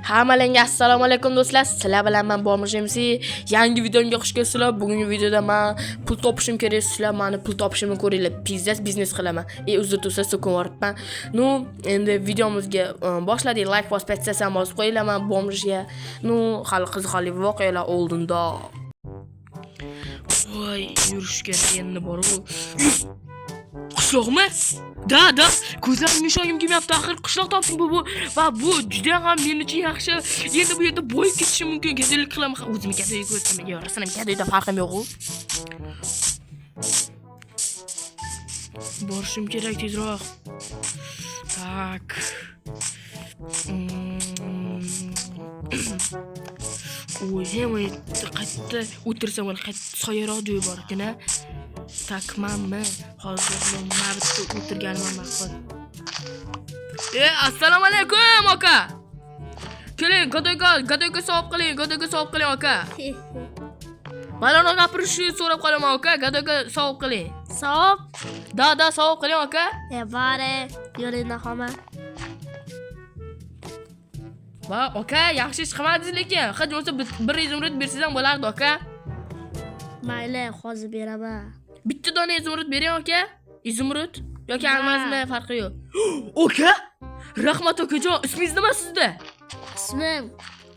Hammalarga assalomu alaykum do'stlar. Sizlar bilan men Bomish MC. Yangi videomga xush kelibsizlar. Bugungi videoda men pul topishim kerak. Sizlar meni pul topishimni ko'ringlar. Pizdas biznes qilaman. Uzr do'stlar, so'kinib. Ну, endi videomizga boshladik. Like bosib, подписаться bosib qo'yinglar men Bomishga. Ну, hali qiziqarli voqealar oldinda. Voy, yurish kerak endi bor-u. Qishloqmi? Да, да, ko'zlarimga ishongim kelmayapti. Axir qishloq topdim bu va bu juda ham men uchun yaxshi. Endi bu yerda boyib ketishim mumkin. Gadoylik qilaman. O'zimni gadoyga ko'rsatam, yo, rostdan ham gadoyda farqim yo'q-u. Borishim kerak tezroq. Так. Oy, hem qayerda o'tirsam bo'ladi, qayerda soyaroq joy bor ekan a. Так, manmi hozir mana bu yerda o'tirganim ma'qul. Assalomu alaykum aka. Keling, gadoyga, gadoyga savob qiling, gadoyga savob qiling aka. Balandroq gapirishni so'rab qolaman aka, gadoyga savob qiling. Savob? Да, да, savob qiling aka. Bari yo'lingda qolma. Va aka, yaxshi ish qilmadingiz lekin. Hech bo'lmasa bir izumrud bersangiz ham bo'lardi aka. Mayli, hozir beraman. Bitta dona izumrud bering aka. Izumrud yoki almazmi farqi yo'q. Aka! Rahmat akajon, ismingiz nima sizda? Ismim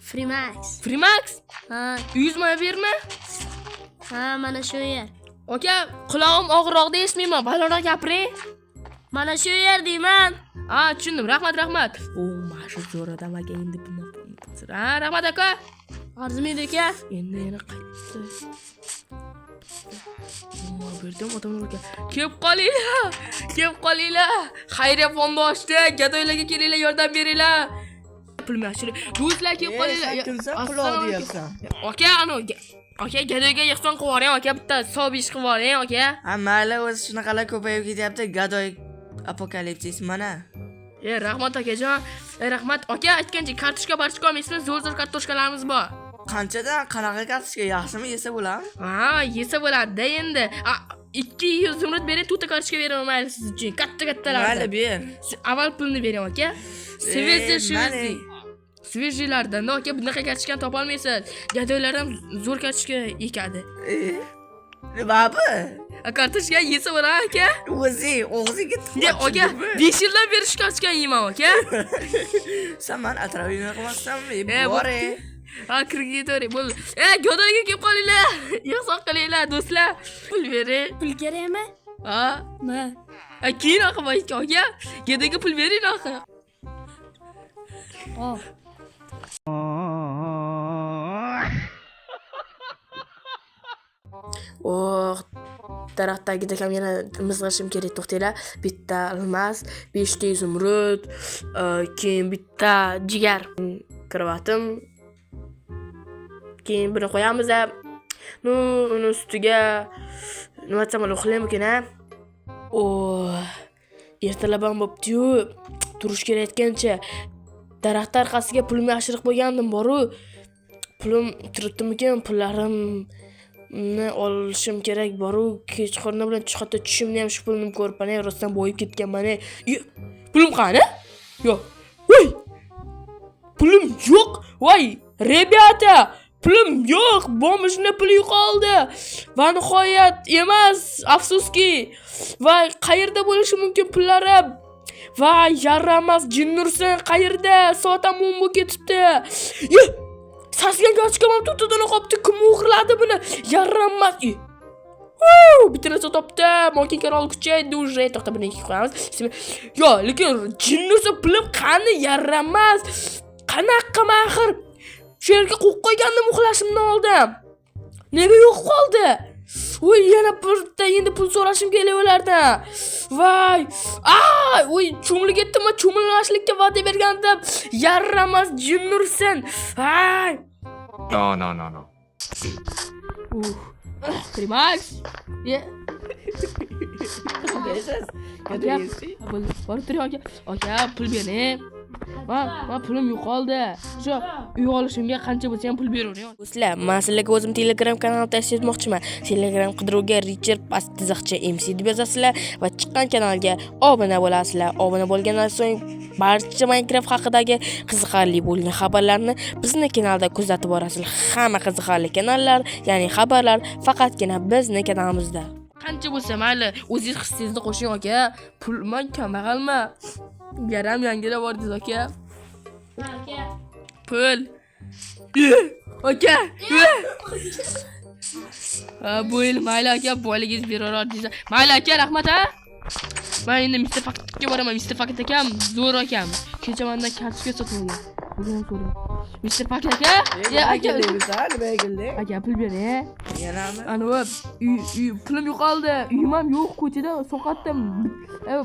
Freemax. Freemax? Ha, Uyingiz mana bu yermi? ha, mana shu yer. Aka, qulog'im og'irroqda eshitmayman. Balandroq gapiring. Mana shu yer deyman. Ha, tushundim. Rahmat, rahmat. O, mana shu zo'r odam aka endi buni. Ha, rahmat aka. Arzimaydi aka. Endi yana qaytdi. Bu yerda ham odamlar ekan. Kelib qolinglar. Kelib qolinglar. Xayriya fondi ochdi. Gadoylarga kelinglar, yordam beringlar. Pulim yaxshi. Do'stlar, kelib qolinglar. Sen kimsan quloq Assalomu alaykum. deyapsan? Aka, anu aka gadoyga ehson qilib yuboring aka, bitta savob ish qilib yuboring aka. Ha, mayli, o'zi shunaqalar ko'payib ketyapti. Gadoy apokalipsis mana. Rahmat akajon. Rahmat aka, aytgancha kartoshka barchka olmaysizmi? Zo'r-zo'r kartoshkalarimiz bor. Qanchadan qanaqa kartoshka yaxshimi yesa bo'ladimi? Ha, yesa bo'ladi-da endi. 200 zumrud bering, to'rtta kartoshka beraman mayli siz uchun. Katta-kattalar. Mayli ber. Avval pulni bering aka. Свежий, свежий. Mayli. Свежий lardan aka, bunaqa kartoshkani topa olmaysiz. Gadoylar ham zo'r kartoshka ekadi. Nima bu? Kartoshka yesa bo'ladi aka. O'zi og'ziga Ne aka, 5 yildan beri shu kartoshkani yeyman aka. Sen mani atrofingni qilmassanmi? Bor. Ha, kirib ketavering, bo'ldi. Gadoyga kelib qolinglar. Ehson qilinglar, do'stlar. Pul bering. Pul kerakmi? Ha. Ma. Keyin axir aka, gadoyga pul bering axir. Oh. Oh, daraxt tagida ham yana mizg'ishim kerak, to'xtanglar. Bitta almas, 5 ta izumrud, keyin bitta jigar krovatim. Keyin buni qo'yamiz. Ну, uni ustiga nima desam bo'ladi, uxlaymikin a? Oh, ertalab ham bo'pti-yu, turish kerak aytgancha. Daraxt orqasiga pulimni yashirib qo'ygandim bor-u. Pulim turibdimikin, pullarimni olishim kerak bor-u. Kechqurni bilan hatto tushimni ham shu pulni ko'ribman, rostdan boyib ketganman. Pulim qani? Yo'q. Voy! Pulim yo'q. Voy, ребята, pulim yo'q. Bomishni puli yo'qoldi. Va nihoyat emas, afsuski. Va qayerda bo'lishi mumkin pullarim? Va yaramas jinnursan qayerda? Soat ham 10 bo'lib ketibdi. Ye! Sasigan kartoshkam ham to'rttadan qolibdi. Kim o'g'irladi buni? Yaramas. Bitta narsa topdi. Mokin kanal kuchaydi уже. To'xta, buni ikki qo'yamiz. Yo, lekin jinnursa pulim qani? Yaramas. Qanaqa axir? Shu yerga qo'yib qo'ygandim uxlashimdan oldin. Nega yo'q qoldi? Voy, yana bitta endi pul so'rashim kerak ulardan. Voy! Ay, voy, cho'milib ketdimmi? Cho'milmaslikka va'da bergandim. Yaramas jinnursan. Ay! No, no, no, no. Primax. Ye. Aka, bo'ldi. Borib turing aka. Aka, pul bering. Ma pulim yo'qoldi. Shu uy olishimga qancha bo'lsa ham pul beravering. Do'stlar, men sizlarga o'zim Telegram kanalini tavsiya etmoqchiman. Telegram qidiruvga Richard past chiziqcha MC deb yozasizlar va chiqqan kanalga obuna bo'lasizlar. Obuna bo'lgandan so'ng barcha Minecraft haqidagi qiziqarli bo'lgan xabarlarni bizni kanalda kuzatib borasizlar. Hamma qiziqarli kanallar, ya'ni xabarlar faqatgina bizni kanalimizda. Qancha bo'lsa mayli, o'zingiz hissingizni qo'shing aka. Pul man kambag'alman. Yaram yangilab bordingiz aka. Aka. Pul. Aka. Ha, bu yil mayli aka, boyligingiz beraver. Mayli aka, rahmat ha. Men endi Mr. Fakitga boraman. Mr. Fakit akam zo'r akam. Kecha mendan kartoshka sotib olgan. Bugun ham ko'raman. Mr. Fakit aka, ya aka, Nima kelding? Aka pul bering. Yanami? Anavi uy pulim yo'qoldi. Uyim ham yo'q, ko'chada sovqotdim.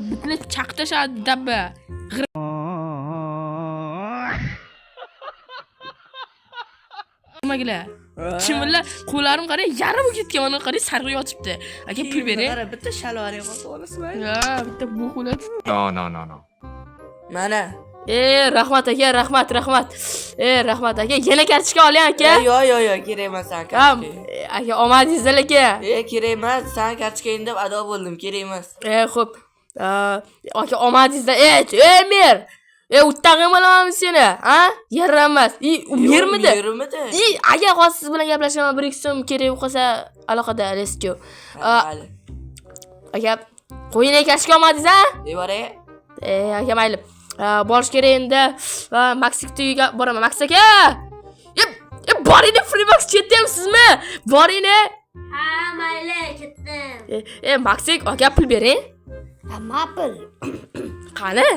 Butunlay chaqib tashladi dabba. Nimagilar? Chimilla qo'llarim qarang, yarim bo'lib ketgan. Mana qarang, sarg'i yotibdi. Aka pul bering. Qara, bitta shalvaring qoldi, olasizmi? Ya, bitta bu qo'llar. No, no, no, no. Mana. Rahmat aka, rahmat, rahmat. Rahmat aka, yana kartochka oling aka. Yo, yo, yo, kerak emas san Kam, kartochka. Aka omadingiz aka. Kerak emas, san kartochkangni deb ado bo'ldim, kerak emas. Xo'p. Aka omadingizda. Mer. Uttag'im olaman seni, ha? Yaramas. U mermidi? Mermidi? Aka hozir siz bilan gaplashaman, 1-2 so'm kerak bo'lsa qolsa aloqada, let's go. Mayli. Aka, qo'ying kartochka olmadingiz, ha? Boray. Aka mayli. Borish kerak endi. Maxikni uyiga boraman. Max aka! Boring, Freemax ketyapsizmi? Boring. Ha, mayli, ketdim. Maxik aka pul bering. Hamma pul. Qani?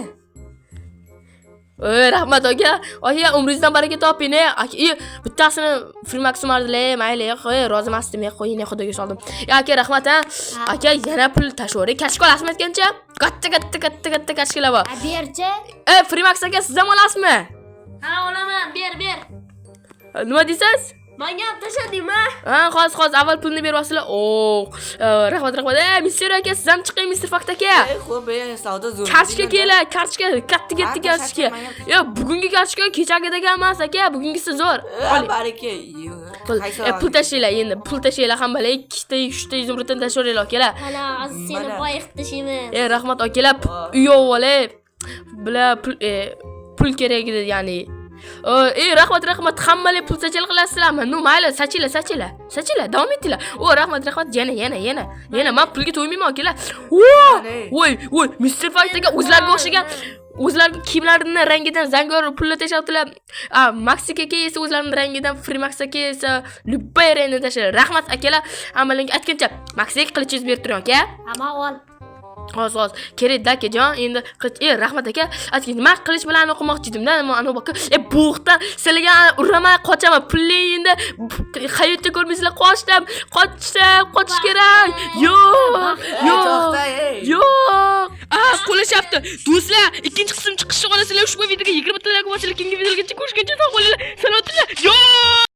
Rahmat aka. Aka, umringizdan baraka toping, aka. Bittasini Freemax umardilar, mayli, qo'y, rozi emasdim, qo'ying, xudoga soldim. Aka, rahmat ha. Aka, yana pul tashlavering. Kashka olasizmi aytgancha? Katta katta katta katta kashkalar bor. Ha, berchi. Freemax aka, siz ham olasizmi? Ha, olaman, ber, ber. Nima deysiz? Menga ham tashladingmi? Ha, hozir avval pulni berib olsizlar. Rahmat, rahmat. Mister aka, siz ham chiqing, Mister Fakt aka. Xo'p, savdo zo'r. Kartochka kelar, kartochka, katta katta Ha, kartochka. menga- Yo, bugungi kartochka kechagidagi emas aka, bugungisi zo'r. Oling. Baraka. Pul, pul tashlanglar endi, pul tashlanglar hammalar, 2ta, 3ta izumruddan tashlaylar akalar. Mana hozir seni Mana. boy qilib tashlayman. Rahmat akalar, uy olib, bular pul kerak edi, ya'ni. Rahmat, rahmat, hammalar pul sachil qilasizlarmi? Nu, mayli, sachinglar, sachinglar. Sachinglar, davom etinglar. Rahmat, rahmat, yana, yana, yana. Yana men pulga to'ymayman akalar. Voy, voy, Mr. Fight aka o'zlariga o'xshagan o'zlarining kiyimlarini rangidan zangor pullar tashlayaptilar. Maxik aka esa o'zlarining rangidan, Free Max aka esa любой rangdan tashlaydi. Rahmat akalar, hammalarga aytgancha, Maxik qilichingizni berib turing aka. Hamma ol. Hozir, hozir. Kerak-da akajon, endi qilich, rahmat aka. Aytgan, nima qilich bilan o'qimoqchi edimda, nima ana boka. Bo'xta, sizlarga uraman, qochaman. Pulli endi hayotda ko'rmaysizlar, qochdim, qochdim, qochish kerak. Yo'q, yo'q. To'xta, ey. Yo'q. Qo'lashyapti. Do'stlar, ikkinchi qism chiqishni xohlasanglar, ushbu videoga 20 ta like bosinglar, keyingi videogacha ko'rishguncha sog' bo'linglar. Salomatlar. Yo'q.